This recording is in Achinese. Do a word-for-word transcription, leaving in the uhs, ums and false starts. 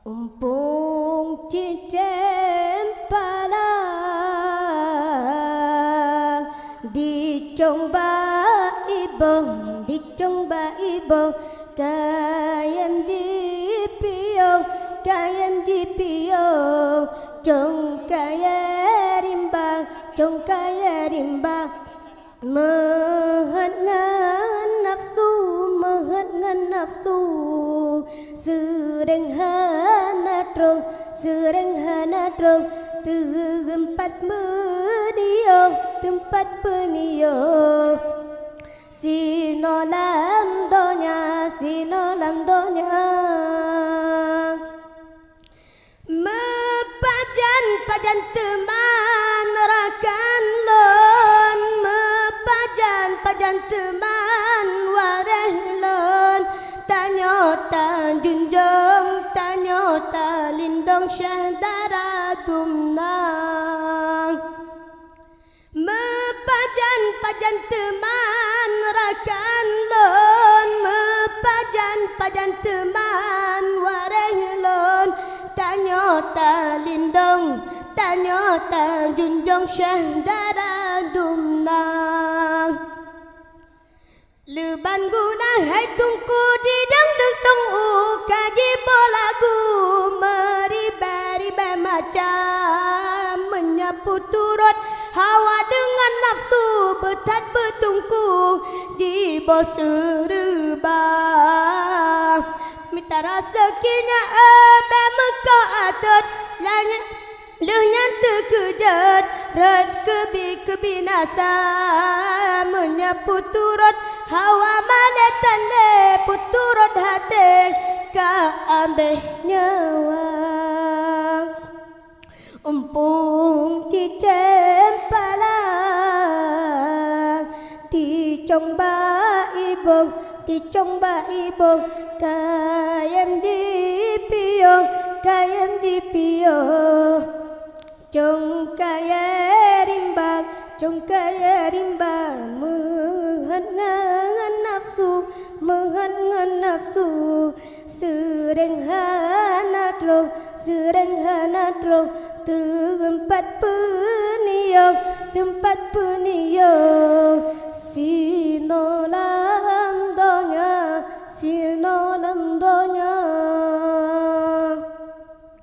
Umpung cicém palang, dicong bak iboh, dicong bak iboh, kayém jipiôh, kayém jipiôh, cong kayée rimbang, cong kayée rimbang. Meuheuet ngon nafsu, meuheuet ngon nafsu, seuréng hana trông, seuréng hana trông, teumpat meuniyôh, teumpat meuniyôh. Sinoe lam donya, sinoe lam donya. Meupajan-pajan teuma rakan lôn, meupajan-pajan teuma waréh lôn. Tanyoe tajunjong, tanyoe talindong syedara dumna. Meupajan-pajan teuma rakan lôn, meupajan-pajan teuma waréh lôn. Tanyoe talindong, tanyoe tajunjong syedara dumna. Leuban guna hai Teungku di dang deuntông u ka jiboh lagu meuribée-ribée macam. Meunyoe peuturot hawa deungon nafsu beuthat beuteungku jiboh seureubah. Mita raseuki nyan, eh, bék meukoh atot langét. Lheueh nyan teukeujot rot keubi-keubi nasa. Meunyoe peuturot hawa malée tan lé peuturot até ka abéh nyawa. Umpung cicém palang, dicong bak iboh, dicong bak iboh, kayém jipiôh, kayém jipiôh. Cong kayée rimbang, cong kayée rimbang, meuheuet ngon nafsu, meuheuet ngon nafsu. Seuréng hana trông, seuréng hana trông, teumpat peuniyôh, teumpat peuniyôh. Sinoe lam donya, sinoe